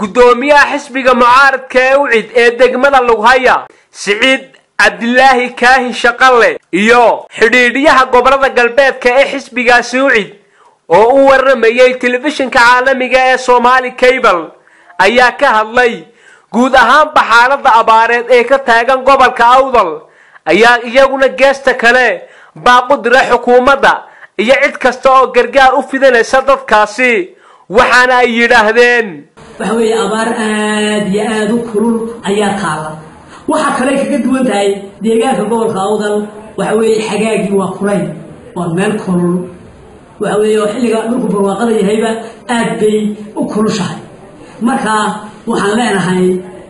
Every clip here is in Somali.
Gudoomiyaha xisbiga mucaaradka ee UCID ee degmada Lughaya, Siciid Cabdilaahi Kaahin Shaqalle, iyo xidhiidhiyaha gobolada galbeedka ee xisbigaasi UCID oo u waramayay telefishinka caalamiga ee Somali Cable ayaa ka hadlay guud ahaanba xaaladda abaareed ee ka taagan gobolka Awdal, ayaa iyaguna geesta kale baaqu dira xukuumadda iyo cid kasta oo gargaar u fidinaysa dadkaasi, waxaana ay yidhaahdeen: Waxa weeye abaar aada iyo aada u kulul ayaa taala. Waxaa kale kaga duwan tahay deegaanka gobolka Awdal waxa weeye xagaagii waa kulayl, waa meel kulul. Waxa weeye oo xilliga dhulku barwaaqada yahayba aad bay u kulushahay. Marka waxaan leenahay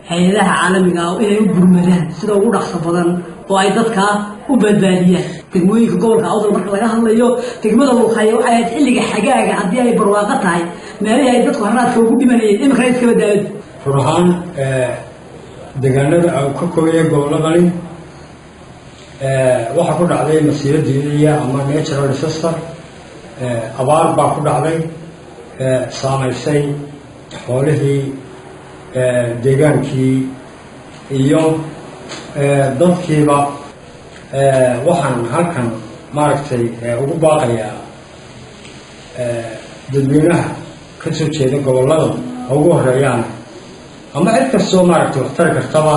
hay-adaha caalamiga ah inay u gurmadaan sida ugu dhaqso badan oo ay dadka u badbaadiyaan. Degmooyinka gobolka Awdal marka laga hadlayo, degmada Luuqaya waxay ahayd xilliga xagaaga haddii ay barwaaqo tahay meelihii ay dadku haraadka ugu dhimanayeen, iminkana iskaba daawada. Run ahaan deegaanada uu ka kooban gobolladani waxaa ku dhacday masiibo dabiiciya ama natural disaster. Abaar baa ku dhacday, saamaysay xoolihii, deegaankii iyo dadkiiba. Waxaan halkan maaragtay ugu baaqayaa dadweynaha ka soo jeeda gobollada ha ugu horeeyaan ama cid kastoo maaragtay wax tari kartaba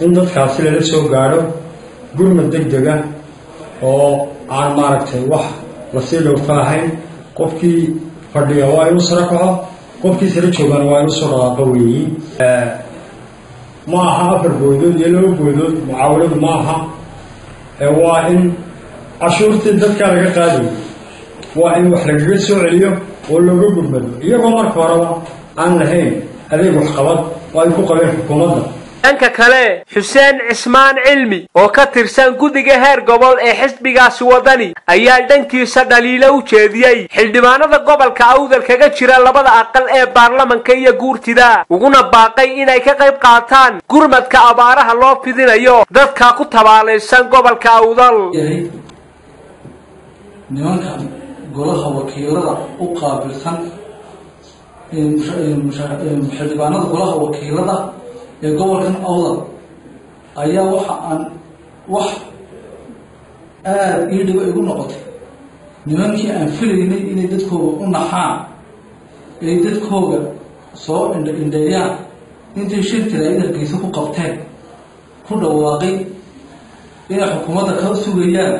in dadkaasi lala soo gaadho gurmad deg dega oo aan maaragtay wax lasii dhowrto lahayn. Qofkii fadhiya waa inuu sare kaco, qofkii sare joogana waa inuu soo dhaqaaqo weeyi. Ma aha 4 boodood iyo 2 boodood mucaawinadu, ma aha. Waa in cashuurtii dadkaa laga qaadayo waa in wax lagaga soo celiyo oo looga gurmado, iyagoo marka horeba aan lahayn adeeg waxqabad oo ay ku qabeen xukuumadda. Dhanka kale, Xuseen Cismaan Cilmi oo ka tirsan guddiga heer gobol ee xisbigaasi Wadani ayaa dhankiisa dhaliilo u jeediyey xildhibaanada gobolka Awdal kaga jira labada aqal ee baarlamanka iyo guurtida, uguna baaqay inay ka qayb qaataan gurmadka abaaraha loo fidinayo dadka ku tabaalaysan gobolka Awdal. Nimanka golaha wakiilada u qaabilsan, xildhibaanada golaha wakiilada ee gobolkan Awdal, ayaa waxa aan wax aada ii dhibo igu noqotay nimankii aan filaynay inay dadkooga u naxaan, ay dadkooga soo indha indheeyaan, intay shir jaraa'id Hargeysa ku qabteen ku dhawaaqay inay xukuumadda ka sugayaan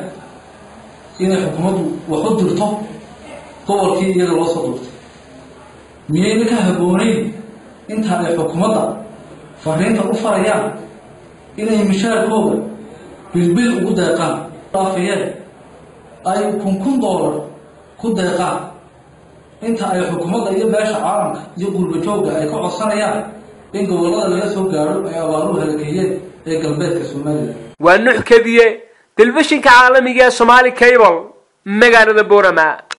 inay xukuumaddu wax u dirto gobolkii iyaga loo soo doortay. Miyayna ka habboonayn inta ay xukuumadda fariinta u farayaan inay mishaarkooda bilbil ugu deeqaan, dhaafayeen ay 1000 doolar ku deeqaan, inta ay xukuumadda iyo beesha caalamka iyo qurba joogga ay ka codsanayaan in gobollada laga soo gaadho ay abaaruhu halakeeyeen ee galbeedka Somaliland? Waa Nuux Kadiye, telefishinka caalamiga ee Somaali Cable, magaalada Boorama.